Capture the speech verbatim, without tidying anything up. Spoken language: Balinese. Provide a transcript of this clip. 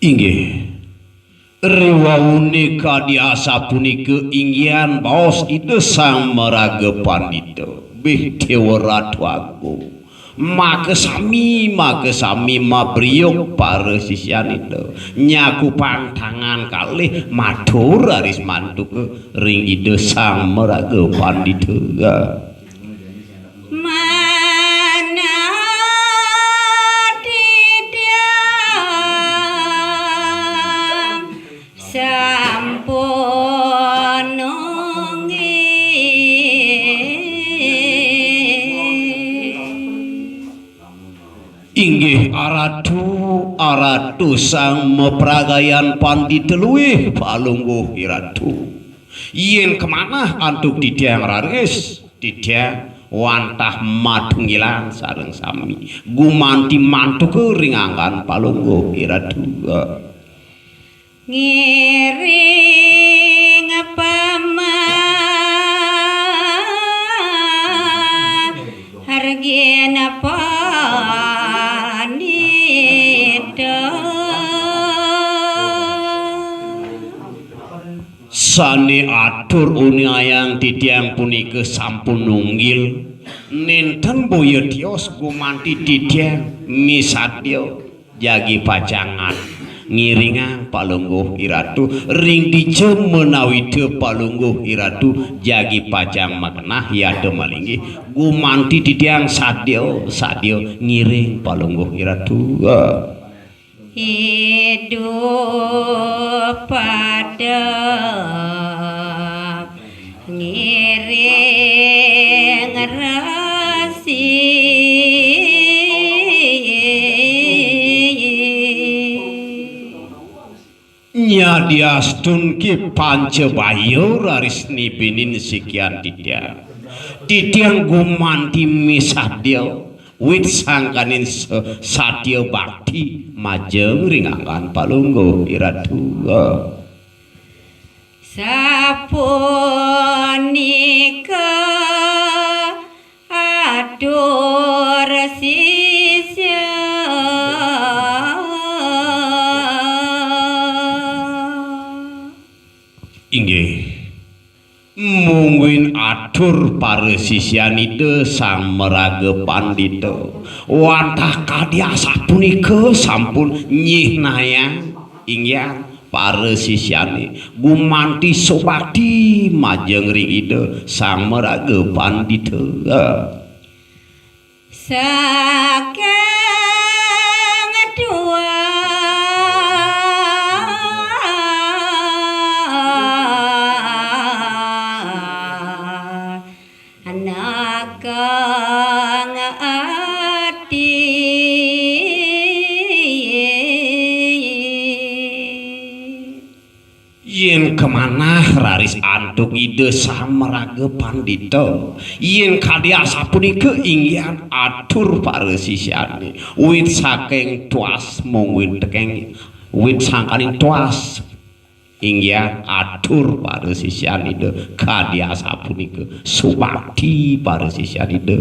Inggih. Riwauné kadi asapunika inggihan baos Ida Sang Maraga Pandita, bih Déwa Ratu Agung. Makasami, makasami mabriuk para sisyanita. Nyakupang tangan kalih matur raris mantuka ring Ida Sang Maraga Pandita. Manadidang sampun nunggil. Inggih aratu, aratu sang mapragayan pandita luih palungguh iratu. Yén kamanah antuk titiang raris, titiang wantah matunggilan sareng sami. Gumanti mantuka ring anggan palungguh iratu. Ngiring pamargin pandita. Sané atur uniayang titiang punika sampun nunggil, nénten boya tios gumanti titiang misadya jagi pacang ngiringang palungguh iratu ring dija menawita palungguh iratu jagi pacang magenah yata malinggih gumanti titiang sadya, sadya ngiring palungguh iratu. Idup padep ngiring rasi. Nyadiastun ki panca baya raris nibinin sikian titiang. Titiang gumanti misadya, wit sangkaning sa-, satya bakti majeng ring anggan palungguh iratu. Sapunika atur sisya. Inggih. Mungguing atur para sisyan Ida Sang Maraga Pandita. Wantah kadi asapunika sampun nyihnayang inggihan para sisyané gumanti subakti majeng ring Ida Sang Maraga Pandita. Saking tuah anakang ati. Yén kamanah raris antuk Ida Sang Maraga Pandita, yén kadi asapunika inggihan atur para sisyané, wit saking tuas mungguing tekeng, wit sangkaning tuas inggihan atur para sisyan Ida kadi asapunika subakti para sisyan Ida.